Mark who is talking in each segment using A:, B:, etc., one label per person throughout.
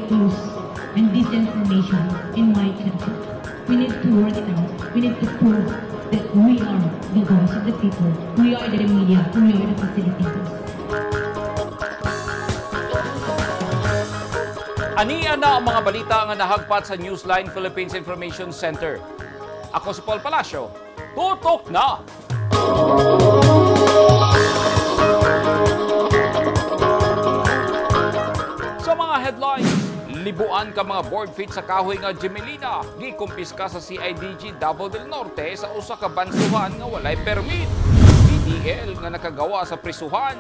A: fake news and disinformation in my country. We need to work it out. We need to prove that we are the voice of the people. We are the media. We are the facilitators.
B: Ania na ang mga balita nga nahagpat sa Newsline Philippines Information Center. Ako si Paul Palacio. Tutok na! Sa mga headlines, libuan ka mga board feet sa kahoy nga Gemelina, gikumpiska sa CIDG Davao del Norte sa usa ka bansuhan nga walay permit. PDL nga nakagawa sa prisuhan,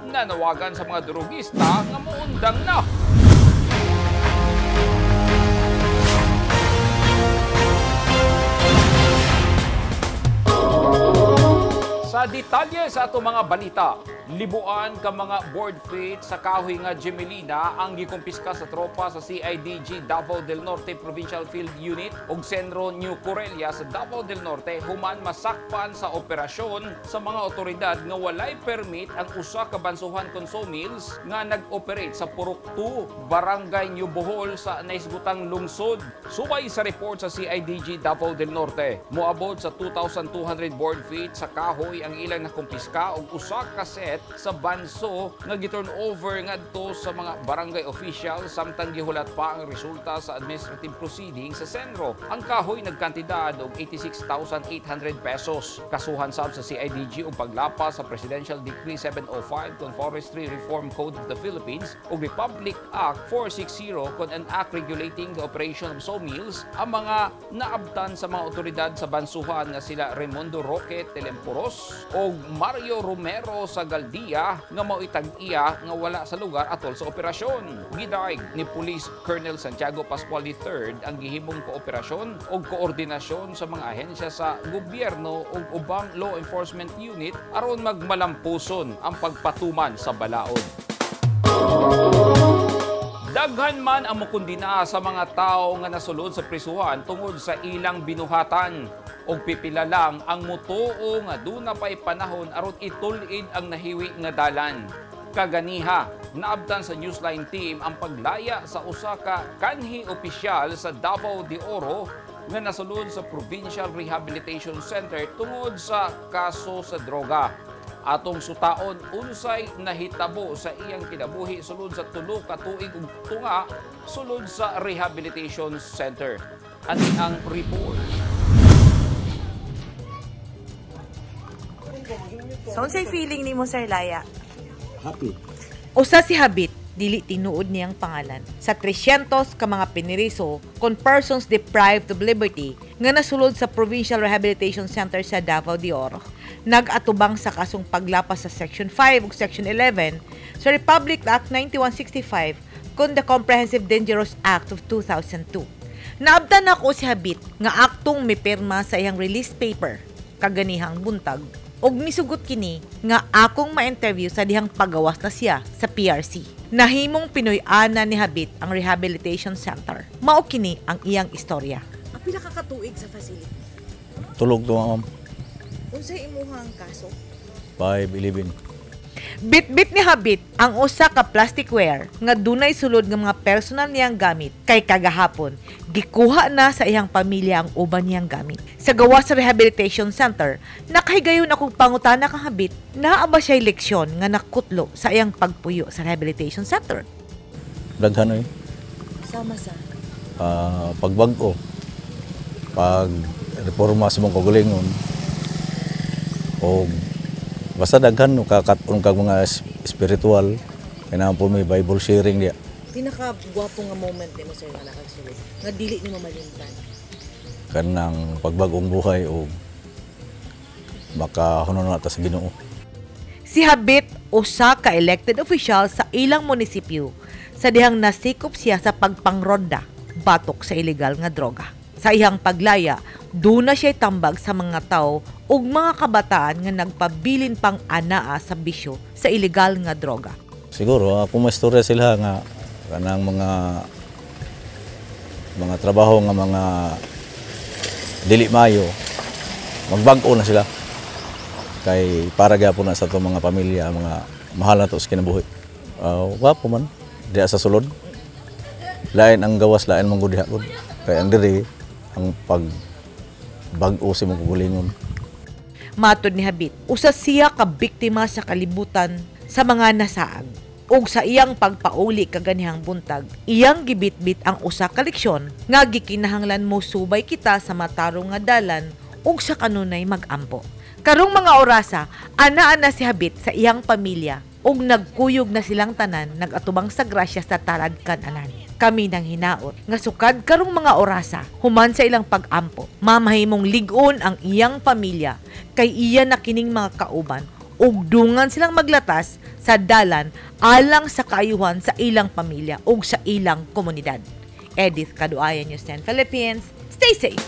B: nanawagan sa mga drogista nga muundang na. Sa detalye sa ato mga balita, libuan ka mga board feet sa kahoy nga Gemelina ang gikumpiska sa tropa sa CIDG Davao del Norte Provincial Field Unit ug Senro New Corelia sa Davao del Norte human masakpan sa operasyon sa mga otoridad nga walay permit ang usa ka bansuhan kon sawmills nga nag-operate sa Purok 2, Barangay New Bohol sa naisgutang lungsod. Subay sa report sa CIDG Davao del Norte, moabot sa 2,200 board feet sa kahoy ang ilang nakumpiska og usa ka set sa banso nga gi-turn over ngadto sa mga barangay official samtang gihulat pa ang resulta sa administrative proceedings sa Senro. Ang kahoy nagkantidad og 86,800 pesos. Kasuhan sab sa CIDG og paglapas sa Presidential Decree 705 kon Forestry Reform Code of the Philippines ug Republic Act 460 kon an act regulating the operation of sawmills ang mga naabtan sa mga otoridad sa bansuhan nga sila Raimundo Roque Telemporos o Mario Romero sa Galdia nga mao'y tag-iya nga wala sa lugar atol sa operasyon. Gidaig ni Police Colonel Santiago Pascual III ang gihimong kooperasyon o koordinasyon sa mga ahensya sa gobyerno ug ubang law enforcement unit aron magmalampuson ang pagpatuman sa balaod. Daghan man ang mukundina sa mga tao nga nasulod sa prisuhan tungod sa ilang binuhatan. Og pipila lang ang mutuo nga duna pa'y panahon aron itul-id ang nahiwi nga dalan. Kaganiha, naabtan sa Newsline team ang paglaya sa usa ka kanhi opisyal sa Davao de Oro nga nasulod sa Provincial Rehabilitation Center tungod sa kaso sa droga. Atong sutaon unsay nahitabo sa iyang kinabuhi sulod sa 3 ka tuig ug tunga sulod sa Rehabilitation Center. Ani ang report.
C: So, unsay feeling nimo, Sir Laya?
D: Happy.
C: Usa si Habit, dili tinuod niyang pangalan. Sa 300 ka mga piniriso kon persons deprived of liberty nga nasulod sa Provincial Rehabilitation Center sa Davao de Oro. Nag-atubang sa kasong paglapas sa Section 5 ug Section 11 sa Republic Act 9165 kon the Comprehensive Dangerous Act of 2002. Naabtan ako si Habit nga aktong mipirma sa iyang release paper kaganihang buntag ug misugot kini nga akong ma-interview sa dihang pagawas na siya sa PRC. Nahimong Pinoy-ana ni Habit ang Rehabilitation Center. Mao kini ang iyang istorya. Pila ka katuig sa facility?
D: Tulog to, ma'am.
C: Unsay imuhang kaso?
D: 5'11".
C: Bitbit ni Habit ang usa ka plasticware nga dunay sulod nga mga personal niyang gamit kay kagahapon gikuha na sa iyang pamilya ang uban niyang gamit. Sa gawas sa Rehabilitation Center, nakahigayon akong pangutana kang Habit, naa ba siya'y leksyon nga nakutlo sa iyang pagpuyo sa Rehabilitation Center?
D: Daghan oy.
C: Sama sa
D: Pagbag-o, pag reforma sa mong kaugalingon, o basta daghan no kakat-on kag mga spiritual, kailangan po may Bible sharing diya.
C: Pinakagwapo nga moment nimo, sir, nga nakagsulod nga dili nimo malimtan?
D: Kanang pagbag-ong buhay o makahunon na ta sa Ginoo.
C: Si Habit usa ka elected official sa ilang munisipyo sa dihang nasikop siya sa pagpangronda batok sa ilegal nga droga. Sa iyang paglaya, duna siya tambag sa mga tao ug mga kabataan nga nagpabilin pang anaa sa bisyo sa ilegal nga droga.
D: Siguro ako maistorya sila nga kanang mga trabaho nga mga dili maayo, magbag-o na sila. Kay para gyapon na sa atong mga pamilya, mga mahal na to sa kinabuhi. Wapo man diha sa sulod. Lain ang gawas, lain man gud diha gud. Kay ang diri ang pag bag-o sa imong kaugalingon.
C: Matod ni Habit, usa siya ka biktima sa kalibutan sa mga nasaag. Ug sa iyang pagpauli kaganihang buntag, iyang gibitbit ang usa ka leksyon nga gikinahanglan mo subay kita sa matarong nga dalan ug sa kanunay magampo. Karong mga orasa, anaa na si Habit sa iyang pamilya ug nagkuyog na silang tanan nagatubang sa grasya sa talad kananan. Kami nang hinaot nga sukad karong mga orasa human sa ilang pag-ampo, mamahimong lig-on ang iyang pamilya kay iya na kining mga kauban ug dungan silang maglatas sa dalan alang sa kaayuhan sa ilang pamilya ug sa ilang komunidad. Edith Kaduayan, News 10 Philippines. Stay safe!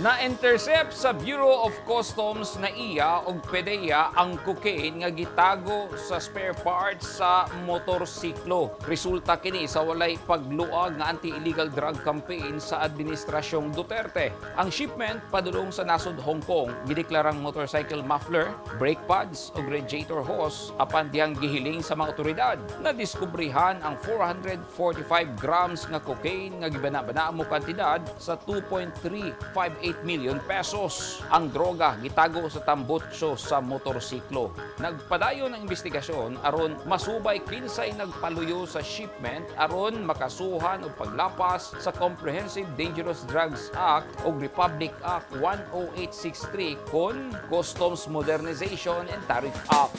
B: Na-intercept sa Bureau of Customs na iya og PDEA ang cocaine nga gitago sa spare parts sa motorsiklo. Resulta kini sa walay pagluag nga anti-illegal drug campaign sa Administrasyong Duterte. Ang shipment padulong sa nasod Hong Kong, gideklarang motorcycle muffler, brake pads ug radiator hose apan dihang gihiling sa mga otoridad. Nadiskubrihan ang 445 grams nga cocaine nga gibana-bana mo kantidad sa 2.358 million pesos. Ang droga gitago sa tambutso sa motorsiklo. Nagpadayon ang investigasyon aron masubay kinsay nagpaluyo sa shipment aron makasuhan og paglapas sa Comprehensive Dangerous Drugs Act o Republic Act 10863 kon Customs Modernization and Tariff Act.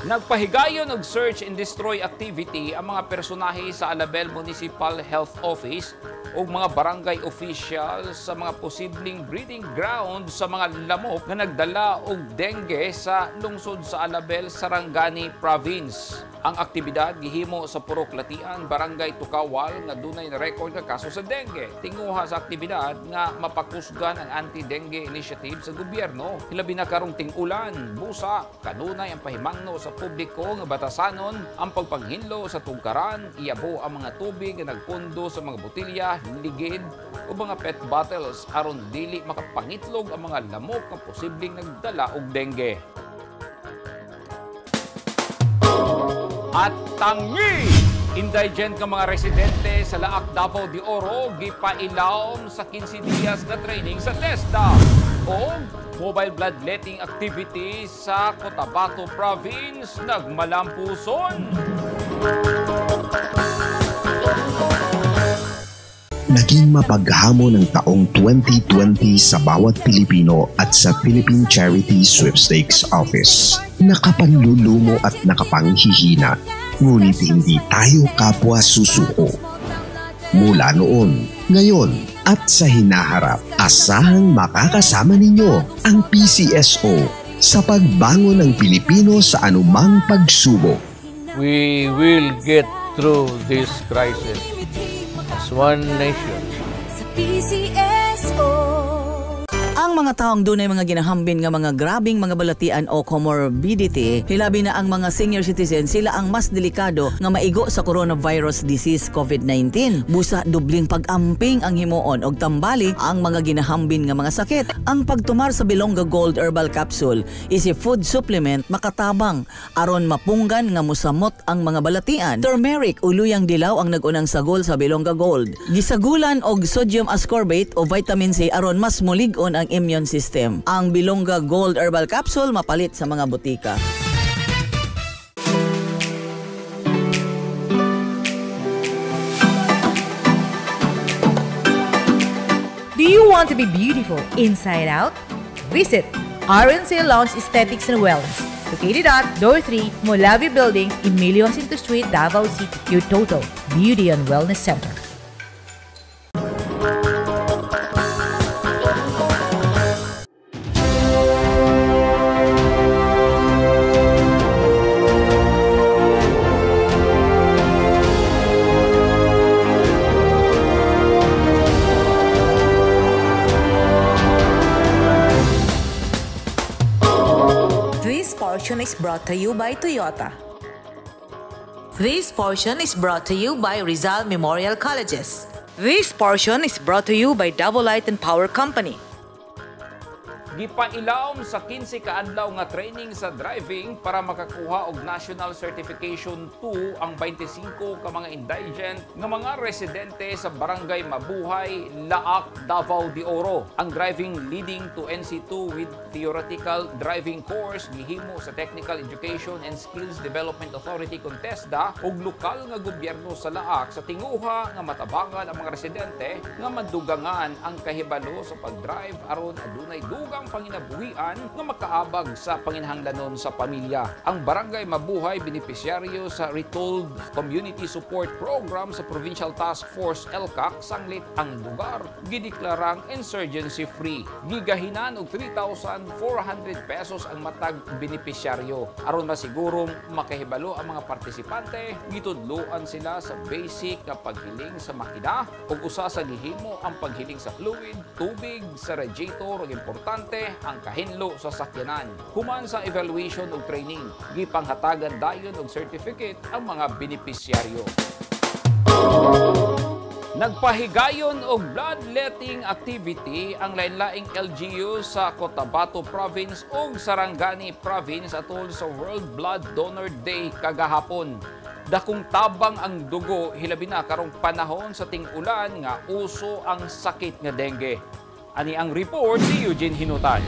B: Nagpahigayon og search and destroy activity ang mga personahe sa Alabel Municipal Health Office o mga barangay official sa mga posibleng breeding ground sa mga lamok nga nagdala og dengue sa lungsod sa Alabel, Sarangani Province. Ang aktibidad gihimo sa Purok Latian, Barangay Tukawal nga dunay na record nga kaso sa dengue. Tinguha sa aktibidad nga mapakusgan ang anti-dengue initiative sa gobyerno. Hilabi na karong ting-ulan, busa, kanunay ang pahimangno sa publiko nga batasanon ang pagpanghinlo sa tugkaran, iyabo ang mga tubig nga nagpundo sa mga botilya, ligid o mga pet bottles aron dili makapangitlog ang mga lamok nga posibleng nagdala og dengue. At tangi! Indigent nga mga residente sa Laak, Davao de Oro gipailawom sa 15 dias na training sa TESDA o mobile bloodletting activity sa Cotabato Province nagmalampuson.
E: Naging mapaghamon ang taong 2020 sa bawat Pilipino at sa Philippine Charity Sweepstakes Office. Nakapanlulumo at nakapanghihina, ngunit hindi tayo kapwa susuko. Mula noon, ngayon at sa hinaharap, asahang makakasama ninyo ang PCSO sa pagbangon ng Pilipino sa anumang pagsubok.
F: We will get through this crisis as one nation.
G: Sa PCSO.
H: Ang mga taong dunay mga ginahambin nga mga grabing mga balatian o comorbidity, hilabi na ang mga senior citizen, sila ang mas delikado nga maigo sa coronavirus disease COVID-19. Busa dubling pag-amping ang himuon og tambali ang mga ginahambin nga mga sakit. Ang pagtumar sa Bilongga Gold Herbal Capsule is a food supplement makatabang aron mapunggan nga musamot ang mga balatian. Turmeric o luyang dilaw ang nag-unang sagol sa Bilongga Gold. Gisagulan og sodium ascorbate o vitamin C aron mas mulig-on ang immune system. Ang Bilongga Gold Herbal Capsule mapalit sa mga butika.
C: Do you want to be beautiful inside out? Visit RNC Lounge Aesthetics and Wellness, located at Door 3, Molavi Building, Emilio Jacinto Street, Davao City. Your total beauty and wellness center. This portion is brought to you by Toyota. This portion is brought to you by Rizal Memorial Colleges. This portion is brought to you by Davao Light and Power Company.
B: Gipailawom sa 15 ka adlaw nga training sa driving para makakuha og National Certification 2 ang 25 ka mga indigent nga mga residente sa Barangay Mabuhay, Laak, Davao de Oro. Ang driving leading to NC2 with theoretical driving course gihimo sa Technical Education and Skills Development Authority kon TESDA ug lokal nga gobyerno sa Laak sa tinguha nga matabangan ang mga residente nga madugangan ang kahibalo sa pag-drive aron adunay dugang panginabuhian nga makaabag sa panginahanglanon sa pamilya. Ang Barangay Mabuhay benepisyaryo sa Retold Community Support Program sa Provincial Task Force ELCAC sanglit ang lugar gideklarang insurgency free. Gigahinan og 3,400 pesos ang matag benepisyaryo. Aron masigurong makahibalo ang mga partisipante, gitudloan sila sa basic nga paghiling sa makina ug usa sa gihimo ang paghiling sa fluid, tubig, sa radiator ug importante ang kahinlo sa sakyanan. Human sa evaluation ug training, gipanghatagan dayon og certificate ang mga benepisyaryo. Nagpahigayon og bloodletting activity ang lain-laing LGU sa Cotabato Province ug Sarangani Province atol sa World Blood Donor Day kagahapon. Dakong tabang ang dugo hilabi na karong panahon sa ting-ulan nga uso ang sakit nga dengue. Ani ang report ni Eugene Hinutan.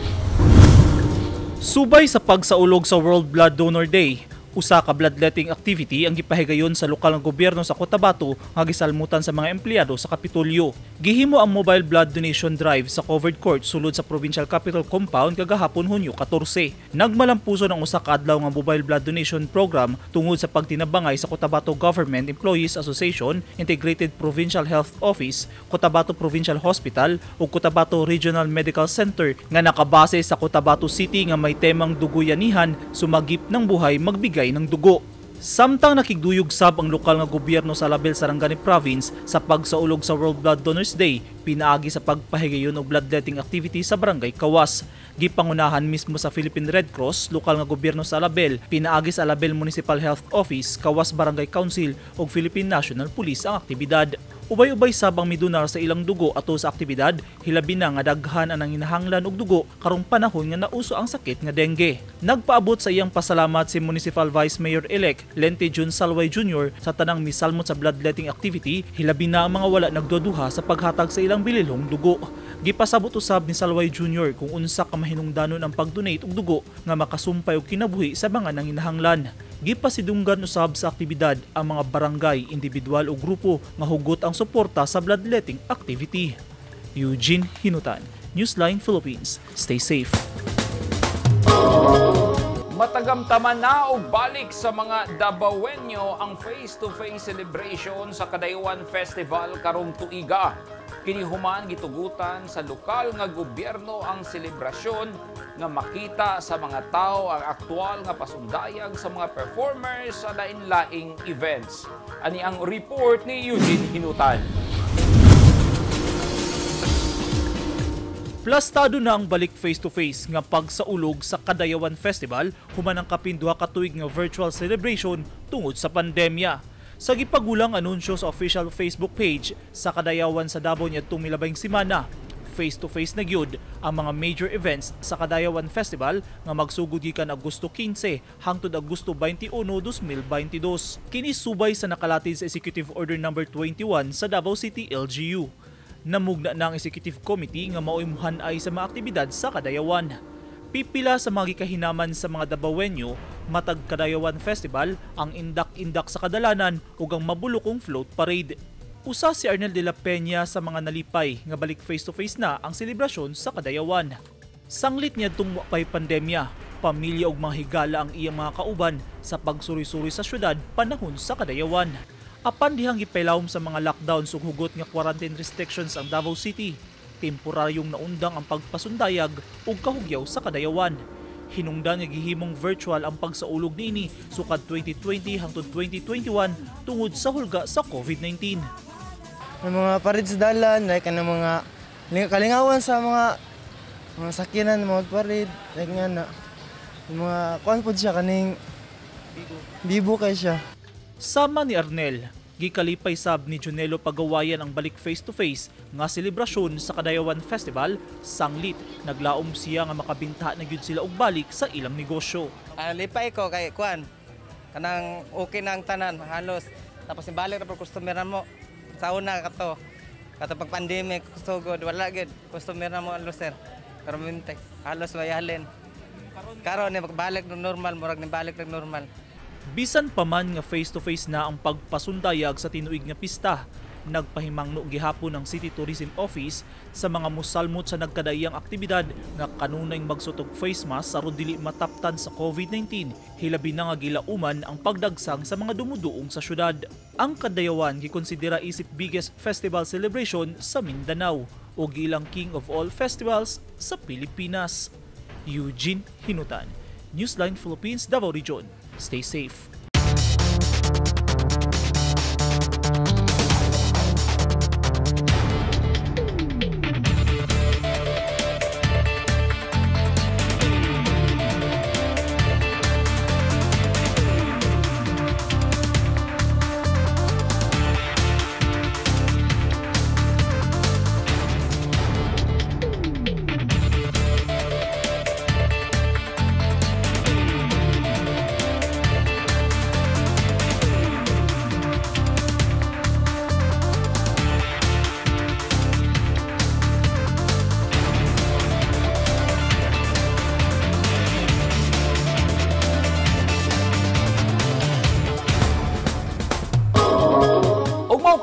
I: Subay sa pagsaulog sa World Blood Donor Day, usa ka bloodletting activity ang gipahigayon sa lokal nga gobyerno sa Cotabato nga gisalmutan sa mga empleyado sa Kapitolyo. Gihimo ang mobile blood donation drive sa covered court sulod sa Provincial Capitol Compound kagahapon Hunyo 14. Nagmalampuson ang usa ka adlaw nga mobile blood donation program tungod sa pagtinabangay sa Cotabato Government Employees Association, Integrated Provincial Health Office, Cotabato Provincial Hospital ug Cotabato Regional Medical Center nga nakabase sa Cotabato City nga may temang duguyanihan, sumagip ng buhay, magbigay ng dugo. Samtang nakigduyog sab ang lokal nga gobyerno sa Alabel, Sarangani Province sa pagsaulog sa World Blood Donors Day pinaagi sa pagpahigayon og bloodletting activity sa Barangay Kawas. Gipangunahan mismo sa Philippine Red Cross, lokal nga gobyerno sa Alabel, pinaagi sa Alabel Municipal Health Office, Kawas Barangay Council ug Philippine National Police ang aktibidad. Ubay-ubay sab ang midonar sa ilang dugo ato sa aktibidad, hilabi na nga daghan ang nanginahanglan og dugo karong panahon nga nauso ang sakit nga dengue. Nagpaabot sa iyang pasalamat si Municipal Vice Mayor-elect Lente Jun Salway Jr. sa tanang misalmot sa bloodletting activity, hilabi na ang mga wala nagduduha sa paghatag sa ilang bililhong dugo. Gipasabot usab ni Salway Jr. kung unsa ka mahinungdanon ang pag-donate og dugo nga makasumpay og kinabuhi sa mga nanginahanglan. Gipasidunggan usab sa aktibidad ang mga barangay, individual o grupo nga hugot ang suporta sa bloodletting activity. Eugene Hinutan, Newsline Philippines. Stay safe.
B: Matagamtaman na og balik sa mga Dabawenyo ang face-to-face celebration sa Kadayawan Festival karong tuiga. Kini human gitugutan sa lokal nga gobyerno ang selebrasyon nga makita sa mga tao ang aktual nga pasundayag sa mga performers sa lain-laing events. Ani ang report ni Eugene Hinutan.
I: Plastado na ang balik face-to-face nga pagsaulog sa Kadayawan Festival human ang kapin duha ka tuig nga virtual celebration tungod sa pandemya. Sa gipagulang anunsyo sa official Facebook page sa Kadayawan sa Davao niadtong milabayng semana, face-to-face na gyud ang mga major events sa Kadayawan Festival nga magsugod gikan Agosto 15 hangtod Agosto 21, 2022. Kini subay sa nakalatid sa Executive Order No. 21 sa Davao City LGU. Namugna na ang Executive Committee nga mao'y muhan-ay sa mga aktibidad sa Kadayawan. Pipila sa mga gikahinaman sa mga Dabawenyo matag Kadayawan Festival ang indak-indak sa kadalanan ug ang mabulokong float parade. Usa si Arnel de la Peña sa mga nalipay nga balik face-to-face na ang selebrasyon sa Kadayawan. Sanglit niadtong wapay pandemya, pamilya ug mga higala ang iyang mga kauban sa pagsuroy-suroy sa syudad panahon sa Kadayawan. Apan dihang gipailawom sa mga lockdowns ug hugot nga quarantine restrictions ang Davao City, temporaryong naundang ang pagpasundayag ug kahugyaw sa Kadayawan. Hinungdan nga gihimong virtual ang pagsaulog niini sukad 2020 hangtod 2021 tungod sa hulga sa COVID-19.
J: Ang mga parid sa dalan, like ang mga kalingawan sa mga sakyanan, mga parid, like nga na. Yung mga kuan pod siya kaning bibo kay siya.
I: Sama ni Arnel, Gikalipay sab ni Junelo Pagawayan ang balik face-to-face nga selebrasyon sa Kadayawan Festival, sanglit naglaom siya nga makabinta na gyud sila og balik sa ilang negosyo.
K: Lipay ko kay kuan kanang okay na ang tanan halos, tapos ibalik na customer na mo sa una kato pag pandemic sugod wala gyud customer na mo halos sir. Karon halos wayahalin. Karon ni magbalik ng normal, murag ni balik ng normal.
I: Bisan pa man nga face-to-face na ang pagpasundayag sa tinuig nga pista, nagpahimangno gihapon ang City Tourism Office sa mga musalmot sa nagkadaiyang aktibidad nga kanunay magsutog face mask aron dili mataptan sa COVID-19, hilabi na nga gilauman ang pagdagsang sa mga dumuduong sa syudad. Ang Kadayawan gikonsidera isip biggest festival celebration sa Mindanao o gilang King of all festivals sa Pilipinas. Eugene Hinutan, Newsline Philippines, Davao Region. Stay safe.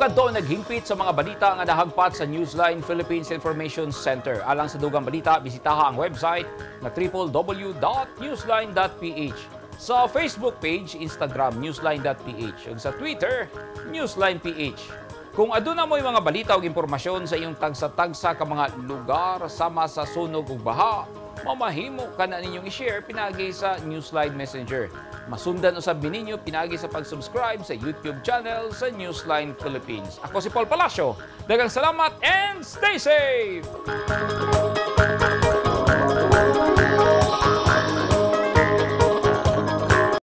B: Kadto naghimpit sa mga balita nga nahagpat sa Newsline Philippines Information Center. Alang sa dugang balita, bisitaha ang website na www.newsline.ph. Sa Facebook page, Instagram, newsline.ph. Ug sa Twitter, newsline.ph. Kung aduna mo'y mga balita o impormasyon sa iyong tagsa-tagsa ka mga lugar sama sa sunog ug baha, mamahimo ka na ninyong i-share pinagi sa Newsline Messenger. Masundan usab ninyo pinagi sa pag-subscribe sa YouTube channel sa Newsline Philippines. Ako si Paul Palacio. Daghang salamat and stay safe!